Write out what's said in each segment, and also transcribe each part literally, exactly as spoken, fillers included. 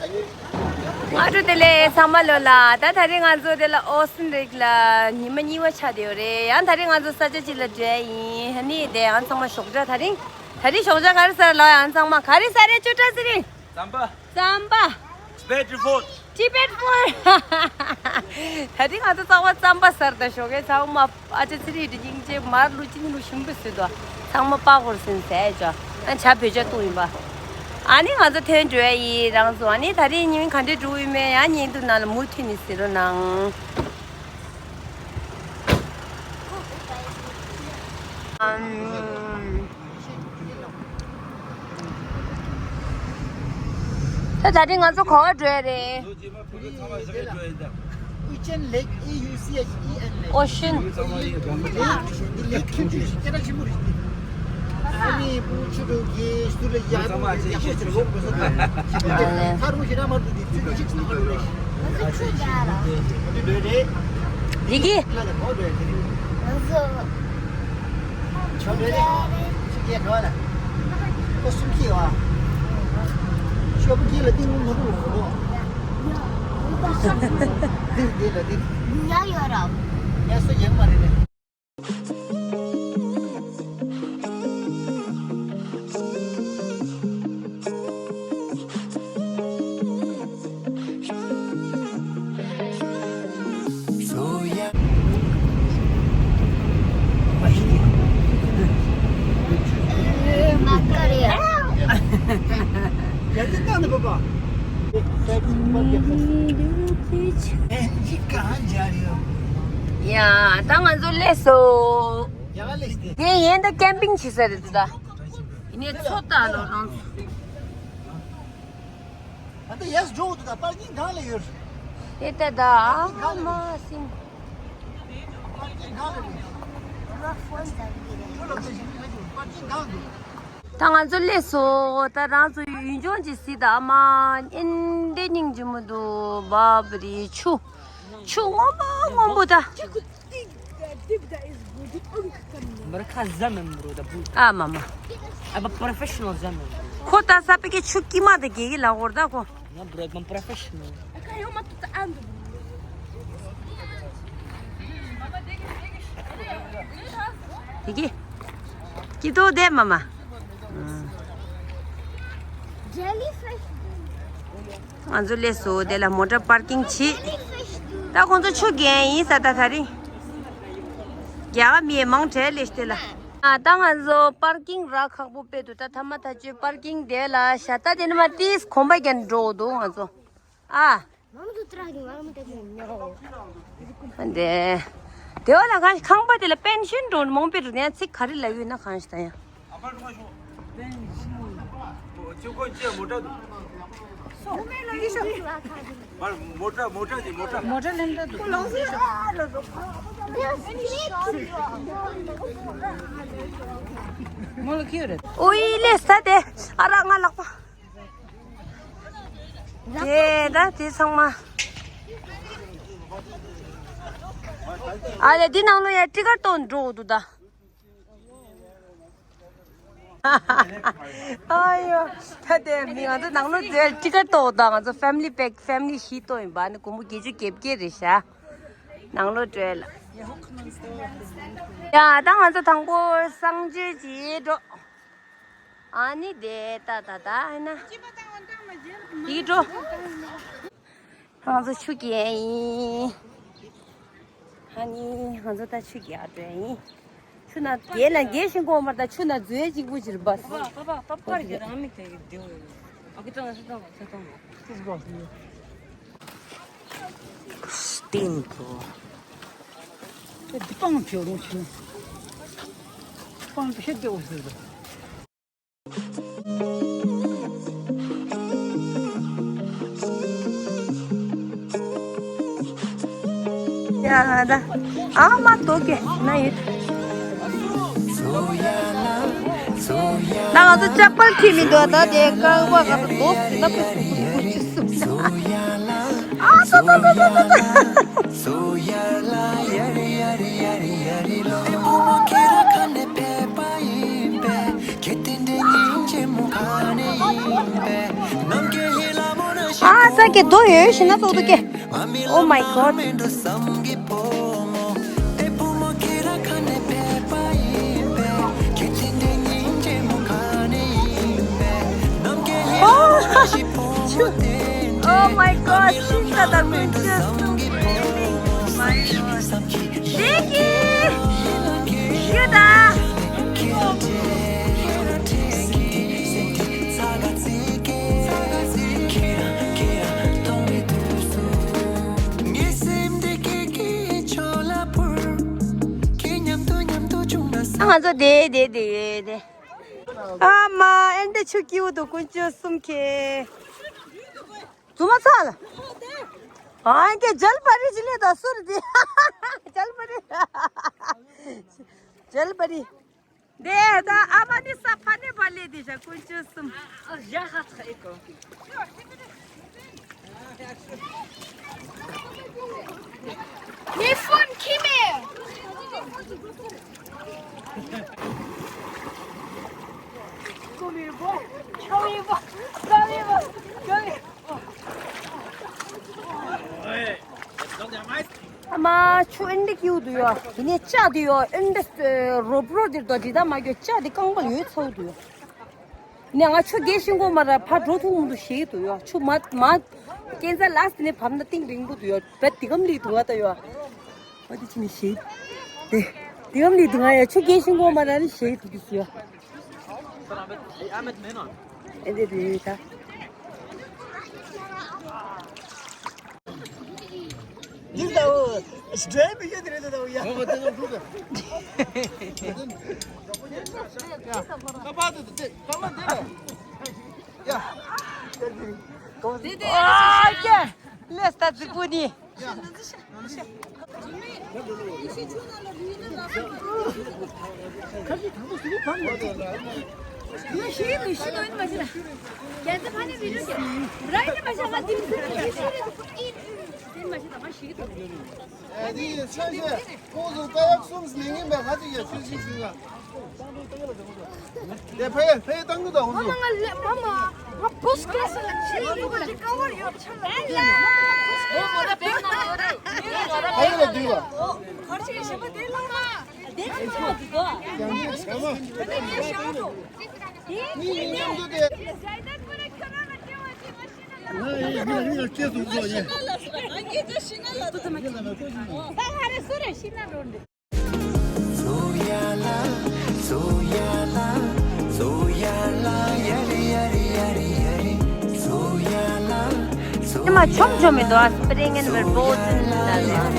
སྔ་དྲོ་བདེ་ལེགས་ཚང་མ་ལོ་ལ། ད་ད་རེས་ང་ཚོ་དེ་ལ་ཨོ་སིན་རིག་ལ་ཉི་མ་གཉིས་པ་ཆགས་བསྡད་ཡོད་རེད། ཡང་ད་རེས་ང་ཚོ་ས་ཆ་གཅིག་ལ་འགྲོ་ཡ་ཡིན། ཧ་ནི་དེ་ཡང་ཚང་མ་ཞོགས་ཇ། ད་རིང་ད་རིང་ཞོགས་ཇ་ག་རེ་ཟ་ར་ལོ། ཡང་ཚང་མ་ག་རེ་ཟ་རེད། ཅོ་ཏྲ་ཟེར་རེད། རྩམ་པ། རྩམ་པ། Tibet food. Tibet food. ད་རིང་ང་ཚོ་ཚང་མ་རྩམ་པ་ཟ་ར། ད་ཞོགས་ཀས་ཚང་མ་ཨ་ཅག་ཚེ་རིང་དེ་སྙིང་རྗེ། མར་བླུགས་ཅིང་བླུགས་ཞིམ་པོ་བཟོས་འདུག་ཚང་མ་པགས་ཀོ་ར་ཟིན་ཟས་ཅོ། ཨ་ཇ་བོད་ཇ་བཏུང་ཡིན་པ། ཨ་ནི་ང་ཚོ་ཐོན་འགྲོ་ཡ་ཡིན་རང་ཚོ། ཨ་ནི་ད་རིང་ཉིན་ག་འདྲས་འགྲོ་ཡོད་མེད་ཡང་བརྙན་ཐུང་ནང་ལ་མུ་མཐུད་ནས་གཟིགས་རོགས་གནང་། ཨམ། ད་ད་རིང་ང་ཚོ་ག་པར་འགྲོ་ཡ་རེད། Uchen Lake, A U C H E N Lake. Ocean. Lake, lake ཆུང་ཆུང་ཞིག་སྐད་གྲགས་ཆེན་པོ་རེད། ཨ་ནི་བུ་ཆུ་དྲུག་གི་ཟུར་ལ་ཡར་ཡག་པོ་ཞིག་ཆེ་ཆེ་ཆེ་པོ་ཟེར་ལ། ཐར་མོ་ཞེ་དྲག་མ་འདུག་དེ་ཚོད་ཀྱི་ཅིག་ཟེར་ལ་རེད། ང་ཚོ་ཆུ་རྒྱག་ལ། འདི་འདྲ་རེད། ལི་གི། ང་ཚོ་ཆུ་རྒྱག་རེད། ཆུ་རྒྱག་ག་བ་ལ། ཨོ་སུམ་ཁི་བ། ཤོག་བུ་གི་ལ་ཏིང་ངུ་ངུ་རུ་རུ། འདི་འདི་ལ་འདི། ཉ་ཡོད་ར། ཉ་སོ་ཡང་མ་རེད་ལེ། ཡ། ད་ང་ཚོ་སླེབས་སོང་། ངས་ཡན་ད་ཀེམ་པིང་བྱེད་ས་རེད་ད། ཡིན་ནའི་ཚོ་ལྟ་ལོ་རང་ཚོ། ཨ་ད་ཡས་འགྲོ་འདུག་ད་པར་ཀིང་གང་ལ་ཡོད། དེ་ལྟ་ད་ཨ་མ་སིན། པར་ཀིང་གང་ལ་ཡོད། ཁྱོད་ལ་ཚོད་ཞིག་མི་འདུག་པར་ཀིང་གང་འདུག་ད་ང་ཚོ་སླེབས་སོང་། ད་རང་ཚོ་ཡུལ་ལྗོངས་ཀྱི་གཟིགས་ད་ཨ་མ་ཨིན་དེ་སྙིང་རྗེ་མོ་འདུག་བ་བ་རི་ཆུ། ཆུ་སྔོན་པོ་སྔོན་པོ་ད། མར་ཁ་ཟ་མེད་འགྲོ་ད་བུ། ཨ་མ་མ། ཨ་བ་པྲོ་ཕེ་ཤ་ནལ་ཟ་མེད་འགྲོ། ཁོ་ད་ས་པེ་ཀེ་ཆུ་ཀི་མ་ད་གེ་གི་ལ་འོར་ད་ཁོ། ང་བུ་རོ་ད་པྲོ་ཕེ་ཤ་ནལ། དེ་གི། ཀི་ཏོ་དེ་མ་མ། Jellyfish. ང་ཚོ་སླེབས་སོང་། དེ་ལ་མོ་ཊ་པར་ཀིང་བྱེད། ད་ཁོང་ཚོ་ཆུ་རྒྱག་ཡིན་ས། ད་ད་རིང་རྒྱག་མི་མང་དྲགས་ལེ་ཤ་དེ་ལ། ཨ་ད་ང་ཚོ་པར་ཀིང་རག་ཁག་པོ་དཔེ་འདུག་ད་ཐ་མ་ཐག་ཆོད་པར་ཀིང་དེ་ལ་ཤ་སྟག་དེ་ནི་མ་ཏིས་གོམ་པ་རྒྱག་འགྲོ་འདུག་ང་ཚོ། ཨ། འདི། དེ་བ་ལ་གང་ཞིག་ཁང་པ་དེ་ལ་པེན་ཤན་འགྲོ་མོང་པེ་རུ་ནས་ཚིག་ག་རེ་ལ་ཡོད་ན་གང་ཞིག་ད་ཡང་། མོ་ཊ་མོ་ཊ་ཅིག་མོ་ཊ། མོ་ཊ་ལེན་ད་འདུག་མོ་ལ་ཁྱེར་རེད། ཨོ་ཡི་ལེ་ས་དེ་ཨ་ར་ང་ལག་པ། དེ་ད་དེ་ཚང་མ། ཨ་ལེ་འདི་ནང་ལོ་ཡ་ཊི་ཀར་གཏོང་འགྲོ་འདུག་ད། ཨ་ཡོ། ད་དེ་མི་ང་ཚོ་ནང་ལོ་འཛུལ་ཊི་ཀར་གཏོང་ད། ང་ཚོ་ཕེ་མི་ལི་པེག་ཕེ་མི་ལི་བཞི་གཏོང་ཡིན་པ། ནི་སྒོར་མོ་བརྒྱད་ཅུ་བརྒྱད་བརྒྱད་རེད་ཤག་ནང་ལོ་འགྲོ་ལ། ཡ་ད་ང་ཚོ་དང་པོ་གསང་སྤྱོད་བྱེད་འགྲོ། ཨ་ནི་དེ་ད་ད་ད་ཨ་ན། འདི་འགྲོ། ང་ཚོ་ཆུ་རྒྱག་ཡིན། ཨ་ནི་ང་ཚོ་ད་ཆུ་རྒྱག་འགྲོ་ཡིན། ཆུ་ན་རྒྱག་ལ་རྒྱག་བཞིན་གོ་མར་ད་ཆུ་ན་འཛུལ་གཅིག་པུ་ཅིར་བ། སྟེང་དུ། དེ་སྤང་ཁྱོད་རོ་ཆུ། སྤང་ཁྱེད་དེ་འོ་ཟེར་དུ། ཡ་ད། ཨ་མ་དོ་གེ་ན་ཡོད། ད་ང་ཚོ་ཅག་པར་ཁྲིད་མི་འདུག་ད་དེ་རྐང་པ་ག་ཚོད་དོ་ཟིན་ན་པེ་སུ་སུ་སུ་སུ། ཨ་ཙི་ཙི་ཙི་ཙི་ཙི། ཨ་ཙ་ཀེ་དོ་ཡོད་ཤི་ན་ཏོག་ཏོ་ཀེ། Oh my god. Oh, oh my god, ཤི་ས་ད་ཀུན་ཆུ་སུམ་གྱི་མེ་མེ། My god. ལེགས་ཀྱི་ཤི་ད། ང་ཚོ་དེ་དེ་དེ་དེ། ཨ་མ་ཨེ་འདྲ་ཆུ་སྐྱིད་པོ་འདུག་ཀུན་སྤྱོད་གསུམ་ཁེ། རྫུན་མ་ཚ་ལ། ཨ་ཀེ་ཇལ་པ་རི་ཇི་ལེ་ད་སུར་དེ། ཇལ་པ་རི། ཇལ་པ་རི། དེ་ད་ཨ་མ་ནི་ས་ཕ་ནི་བ་ལེ་དེ་ཞག་ཀུན་སྤྱོད་གསུམ། ཨ་ཞག་ཧ་ཚ་ཨེ་ཀོ། ངའི་ཕོན་ཁྱི་མེད། ཨ་མ་ཆུ་ཨེ་འདྲ་སྐྱིད་པོ་འདུག་ཡ། དེ་ནས་ལྕགས་དེ་ཡོ་ཨེ་འདྲ་རོབ་རོབ་དེ་དོ་དེ་ད་མ་གྱོ་ལྕགས་དེ་རྐང་པ་ལ་ཡོད་ཚ་པོ་འདུག་ཡ། ནས་ང་ཆུ་རྒྱས་ཤིང་གོ་མ་ར་ཕ་འགྲོ་ཐུག་མི་འདུག་ཞེས་འདུག་ཡོ། ཆུ་མ་མ་སྐྱེ་འཚར་ལ་སི་ནས་བབས་ན་གཏིང་རིང་པོ་འདུག་ཡོ། བད་དི་གམ་ལི་འདུག་ང་ད་ཡོ། ཨ་དི་ཆི་ནི་ཞེས། དེ་དི་གམ་ལི་འདུག་ང་ཡ་ཆུ་རྒྱས་ཤིང་གོ་མ་ར་ནི་ཞེས་འདུག་གི་ཡོ། ཨེ་འདི་དུ་ཡོད་ད། འདི་ལྟ་བུ་སྒྲོན་མི་ཡོད་དེ་རེད་ལྟ་བུ་ཡ། ཨོ་དེ་ནང་འགྲོ་གི། ཡ། ཀ་པ་དེ་དེ་ཀ་མ་དེ་ལ། ཡ། དེ་དེ་ཨ་ཀྱེ། ལེས་ད་རྫིག་པོ་ནི། ཨ་དེ་ཡི་ཚོད་ཤེས་ཁོང་ཚོ་ཀ་ཡག་གསུམ་ལེན་གིན་པ་ང་ཚོ་ཡ་ཚོད་ཤེས་ཟིན་ལ། དེ་ཕ་ཡ་ཕ་ཡ་བཏང་གི་འདུག་ཁོང་ཚོ། ང་ལ་མ་མ་ང་ཕོ་སི་ཀ་ལ་ཆེ་ཡོད་པ་དེ་ཀ་བར་ཡོད་ཆ་ལ། ཕ་ཡ་ལ་བསྡུས་པ། ཁར་ཆེ་ཞེ་པོ་དེ་ལ་མ། དེ་ཆེ་ཡོད་འདུག་གོ། ཡང་ཡང་ཡང་ཡང་། ངའི་མི་མཉམ་དུ་དེ། ང་ཡི་མི་ལ་མི་ལ་སྐྱེས་སུ་འགྲོ་ཡིན། ད་ཧ་རེ་སུ་རེ་ཤི་ན་འགྲོ་འདི། ཉི་མ་ཆོམ་ཆོམ་མི་འདུག་ཨ། Spring and verboten ལ་ལ།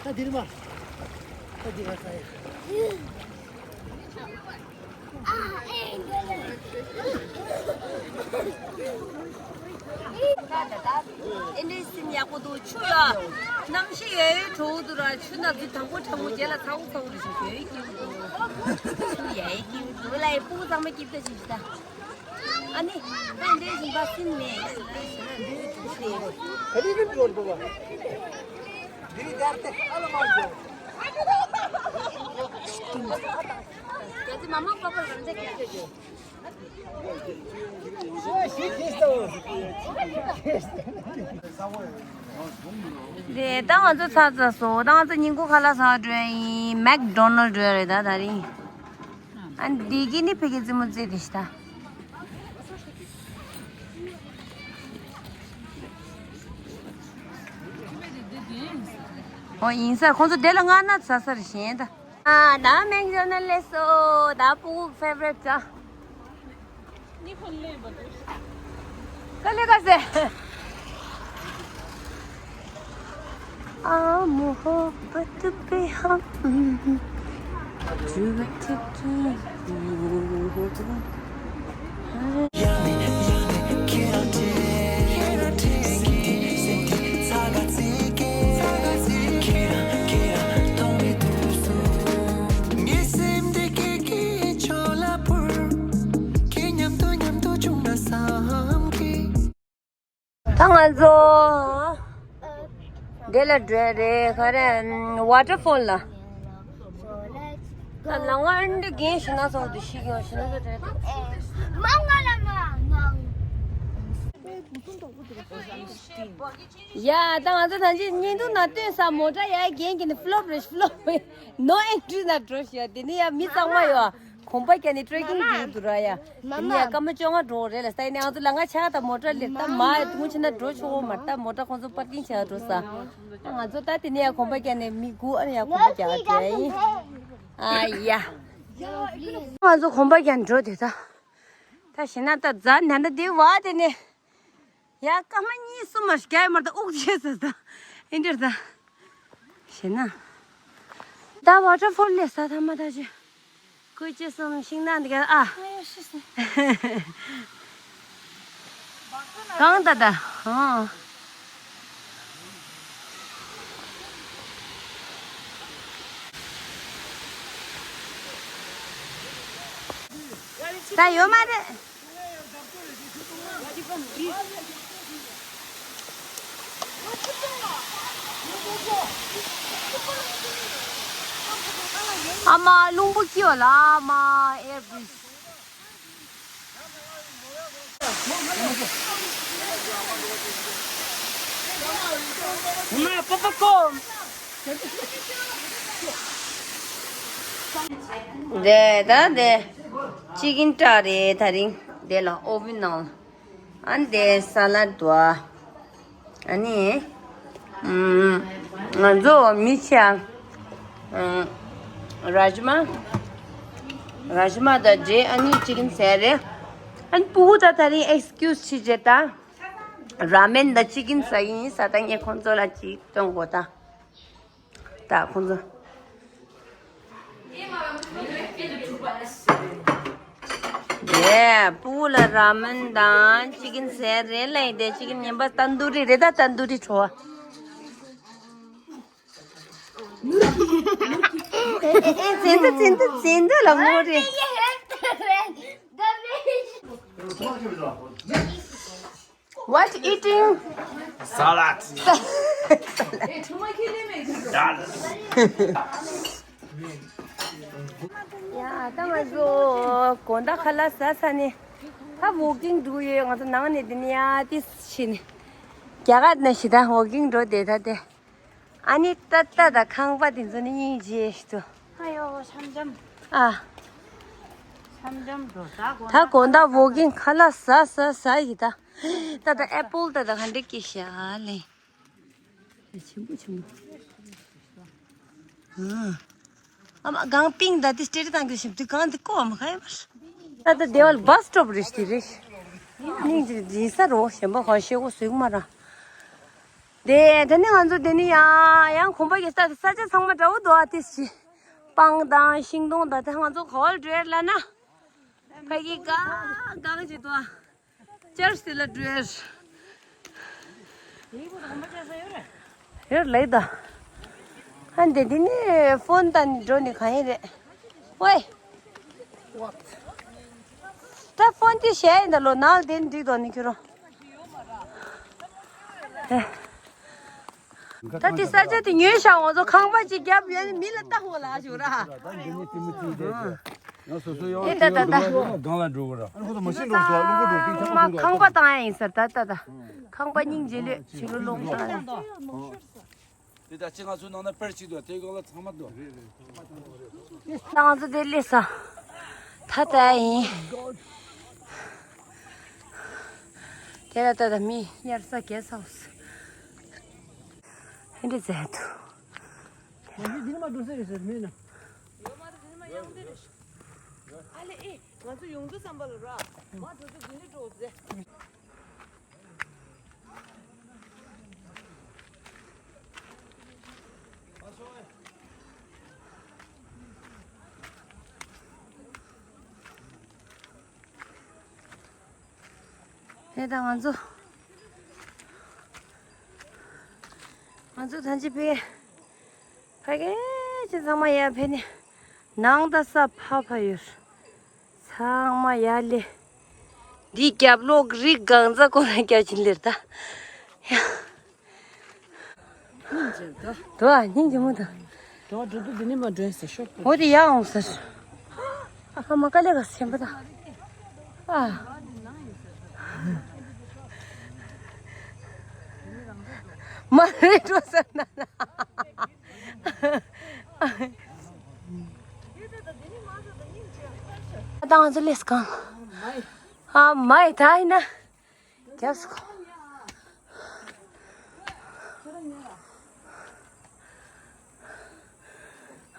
ད་འདིར་མ། ད་འདིར་མ་ས་ཡ། ཨེ་འདྲའི་སེམས་ཡག་པོ་འདུག་ཆུ་ཡ། གནམ་གཤིས་ཡ་ཡོད་དྲོ་འདུག་ར། ཆུ་ན་འཛུལ་དང་པོ་གྲང་མོ་རྗེས་ལ་ཚ་བོ་ཚ་བོ་རེ་ཞིག་ཡོད་ཀྱི་འདུག་ཆུ་ཡ་ཡོད་ཀྱི་འདུག་ལ་ཡ། སྤུ་གུ་ཚང་མ་སྐྱིད་པོ་ཞིག་ཞིག་ད། ཨ་ནི། ད་འདྲའི་ཞིག་འབའ་སིན་མེད། ག་རེ་རེད་འགྲོ་འགྲོ་བ། འདིར་དར་ཏེ་ཨ་ལ་མ་འགྲོ། རྒྱ་ཚི་མ་མ་པ་པ་རང་ཚེ་སྐྱིད་ཀྱི་ཡོད། དེ་ད་ང་ཚོ་ཚར་ཚར་སོང་། ད་ང་ཚོ་ཉིན་གུང་ཁ་ལག་ཟ་འགྲོ་ཡ་ཡིན། མེག་ཌོ་ནལ་འགྲོ་ཡ་རེད་ད་ད་རིང་། ཨ་འདི་གི་ནི་ཕ་གི་རྩེད་མོ་རྩེ་དེ་ཤི་ད། ཨོ་ཡིན་ས། ཁོང་ཚོ་དེ་ལ་ང་ན་ཚ་ས་རེད་ཤེས་ད། ཨ་ད་མེག་ཌོ་ནལ་ལས་སོ་ད་སྤུ་གུ་ཕེ་ཝ་རེཊ་ཙ། ཀ་ལེ་ཀ་སེ། आ मोहब्बत पे हम झूठ क्यों ད་ང་ཚོ་འདི་ལ་འགྲོ་རེད། ག་རེ། ཝ་ཊར་ཕོལ་ལ། ད་ལམ་ཁ་འདི་རྒན་ཞིག་ན་ཚོགས་འདུ་ཞིག་ཡོང་ཞིག་ན་ཚོགས་དེ་རེད། ཡ་ད་ང་ཚོ་ད་ཅི་བརྙན་ཐུང་ནང་སྟོན་ས་མོ་ཊ་ཡ་རྒན་གྱི་ནི་ཕི་ལོབ་རེད། ཕི་ལོབ་རེད། ནོ་ཨེན་ཊི་རི་ན་འགྲོ་ཞིག་ཡ། དེ་ནི་ཡ་མི་ཚང་མ་ཡོད། གོམ་པ་རྒྱག་ནས་ཊེ་རེ་ཀིང་མ་མ། འགྲོ་འདུག་ར་ཡ། མ་དེ་ནས་ཡ་མ། སྐར་མ་བཅོ་ལྔ་འགྲོ་རེད་ལ། ས་ཡིན་ནས་ང་ཚོ་ལ་ང་ཆ་དང་མོ་ཊ་ལེབ་ད་མ་ཐུང་ཆེ་ན་འགྲོ་ཆོག་གོ་མ་རེད། ད་མོ་ཊ་ཁོང་ཚོ་པར་ཀིང་བྱས་འགྲོ་ས། ང་ཚོ་ད་དེ་ནས་ཡ་གོམ་པ་རྒྱག་ནས་མི་དགུ་ཨ་ནི་ཡ་གོམ་པ་རྒྱག་འགྲོ་ཡ་ཡིན། ཨ་ཡ། ང་ཚོ་གོམ་པ་རྒྱག་འགྲོ་དེ་ད། ད་ཞེ་ན་ད་རྫ་ན་ད་དེ་བ་དེ་ནས། ཡ་སྐར་མ་གཉིས་གསུམ་མ་ཞིག་རྒྱག་ཡོད་མ་རེད། ད་དབུགས་ཆད་ཟེར་ད། ཨེ་འདྲ་ད། ཞེ་ན། ད་ཝ་ཊར་ཕོལ་ལས་ས་ཐ་མ་ད་ཅི། ཀུ་ཅི་གསུམ་ཤིང་ནགས་འདི་ག་ཨ། ཨ་ཡོ་ཤི་སི། གང་ད་ད། ཨ། ད་ཡོད་མ་རེད། ཨ་མ་རླུང་བུ་སྐྱིད་པ་ལ་ཨ་མ་ཨེར་བྷི་རིཇ། ཨ་མ་པོ་པོ་ཀོར་ན། དེ་ད་དེ་ཅི་ཀིན་ཀྲ་རེད་དེ་རིང་། དེ་ལ་ཨོ་བྷན་ནང་། ཨ་ནི་དེ་ས་ལད་འདུག་ཨ། ཨ་ནི། ཨུམ། ང་ཚོ་མི་ཆ། ཨུམ། རཱཇ་མ། རཱཇ་མ་དང་འབྲས་ཨ་ནི་ཅི་ཀིན་ཟས་རེད། ཨ་ནི་སྤུ་གུ་ད་དེ་རིང་ཨེག་སི་ཀིའུ་སི་བྱེད་རྗེས་ད། ར་མེན་དང་ཅི་ཀིན་ཟ་གི་ཡིན། ས་ད་ངས་ཁོང་ཚོ་ལ་ཅིག་སྟོན་དགོས་ད། ད་ཁོང་ཚོ། ཡེ། སྤུ་གུ་ལ་ར་མེན་དང་ཅི་ཀིན་ཟས་རེད་ལ། དེ་ཅི་ཀིན་ཉན་པ་ཏན་དུ་རི་རེད་ད། ཏན་དུ་རི་བྲོ་བ། ཙན་དུ་ཙན་དུ་ཙན་དུ་ལ་མོ་རེད། What eating? Salad. Dal. ཡ་ད་ང་ཚོ་དགོང་དག་ཁ་ལག་ཟ་ས་ནས་ད་ཝོག་ཀིང་འགྲོ་ཡོད། ང་ཚོ་ནང་ནས་འདི་ནས་ཡ་ཏིས་ཕྱིན་ནས་རྒྱ་གར་ནས་ཞེ་ད་ཝོག་ཀིང་འགྲོ་བསྡད་ད་དེ། ཨ་ནི་ཏ་ཏ་དང་ཁང་པ་དེ་ཚོ་ནི་སྙིང་རྗེ་ཞིག་འདུག་ཨ་ཡོ་འཆམ་འཆམ། ཨ། འཆམ་འཆམ་འགྲོ་ད་གོ། ད་གོ་ད་ཝོག་ཀིང་ཁ་ལག་ཟ་ཟ་ཟ་ཡི་ད། ཏ་ཏ་ཨེ་པལ་ཏ་ཏ་ག་འདྲ་སྐྱེས་ཤག་ལེ། ཆེན་པོ་ཆེན་པོ། ཨ། ཨ་མ་གང་པིང་ད་དེ་སྤྲེལ་རི་དང་གི་ཞིབ་དུས་གང་དེ་ཀོ་བ་མ་ཁ་ཡ་མ། ད་ད་དེ་བ་ལ་བ་སི་ཊོབ་རེ་ཞིག་དེ་རེ། སྙིང་རྗེ་ཡིན་ས་རོ་གཞན་པ་གང་ཤེས་གོ་ཟུག་མ་ར། དེ་དེ་ནི་ང་ཚོ་དེ་ནི་ཡང་ཡང་གོམ་པ་གི་ས་ས་ཆ་ཚང་མ་འདྲ་བོ་འདུག་ཨ། དེ་ཅི་སྤང་དང་ཤིང་སྡོང་དང་དེ་ང་ཚོ་ག་བར་འགྲོ་ཡ་ལ་ན་ཕ་གི་ག་གང་ཅི་འདུག་ཨ། ཅར་སི་དེ་ལ་འགྲོ་ཡ་ཡོད་ལེ་ད། ཨ་འདི་འདི་ནི་ཕོན་དང་འགྲོ་ནི་གང་ཡིན་རེད། ཝེ། ད་ཕོན་དེ་བཞག་ཡིན་ད་ལོ་ནང་ལ་དེ་འགྲིག་དོ་ནི་ཁྱོད་རང་། ད་དེ་ས་ཆ་དེ་ཉོས་ཤག་ང་ཚོ་ཁང་པ་ཅིག་བརྒྱབ་ཡོད་ནི་མི་ལ་ལྟ་ཧོ་ལ་ཞུ་ར། ཨེ་ད་ད་ད། སྒང་ལ་འགྲོ་བ་ར། ཁང་པ་བཏང་ཡ་ཡིན་ཟེར་ད་ད་ད། ཁང་པ་སྙིང་རྗེ་ལོས་བྱེད་ལོ་ལོང་ད། དེ་ད་ཅི་ང་ཚོའི་ནང་ན་པར་གཅིག་འདུག་དེ་སྒང་ལ་ཚང་མ་འདུག་ད་ང་ཚོ་དེ་སླེབས་ས། ད་ལྟ་ཡིན། དེ་ལ་ད་ལྟ་མི་དབྱར་ས་གས་ས་འོ་ས། ཧེ་འདྲ་མཛད་འདུག་ང་ཚོ་འདི་ནས་མར་འགྲོ་ས་རེད་ཟེར་མིན་ན། ཡོད་མ་རེད། འདི་ནས་མར་གཡང་འདི་རེད། ཨ་ལེ་ཨེ། ང་ཚོ་ཡོང་དུས་བསམ་པ་ལ་ར། མར་འགྲོ་དུས་འདི་ནས་འགྲོ་ཟེར། ཨེ་ད་ང་ཚོ། ང་ཚོ་ཐང་ཅིག་ཕེ། ཕ་གི་ཅི་ཚང་མ་ཡར་ཕེབས་ནས་ནང་ད་ས་ཕ་ཕ་ཡོད། ཚང་མ་ཡར་ལས། འདི་རྒྱབ་ལོགས་རི་གང་ཚ་ཁོ་ན་རྒྱ་ཆེན་ལེར་ད། ཡ། དོ་ཨ་སྙིང་རྗེ་མོ་དང་། འགྲོ་འགྲོ་དུས་འདི་ནས་མར་འགྲོ་ཟེར་ཤོག་འོ་དེ་ཡག་འོང་ཟེར། ཨ་ཧ་མ་དཀའ་ལས་ཀ་ཞན་པ་དང་། ཨ། མ་རེད་འགྲོ་ཟེར་ན་ན། ད་ང་ཚོ་ལས་གང་། ཨ་མའི་ད་ཡིན་ན། རྒྱབ་སོང་།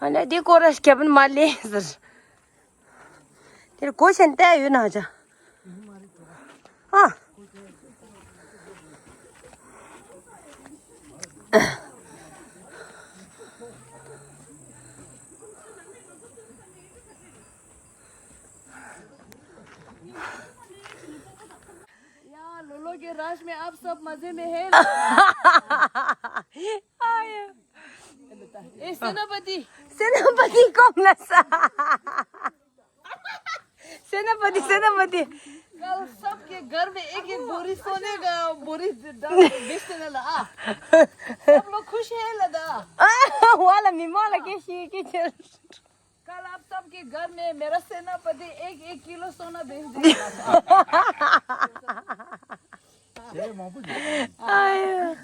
ཨ་ནི་འདི་སྐོར་ར་རྒྱབ་ནི་མ་ལེན་ཟེར། དེར་སྒོ་ཆེན་བལྟས་ཡོད་ན་ཅག་ཨ། या लोलो के राज में आप सब मजे में है। ए सेनापति। सेनापति कमला सा। सेनापति, सेनापति। कल सबके घर में एक एक बोरी सोने का बोरी डाल के बेचने वाला आ। सब लोग खुश है लदा। वाला मिमाला के शी के चल। कल आप सबके घर में मेरा सेनापति एक एक किलो सोना बेच देगा। आया।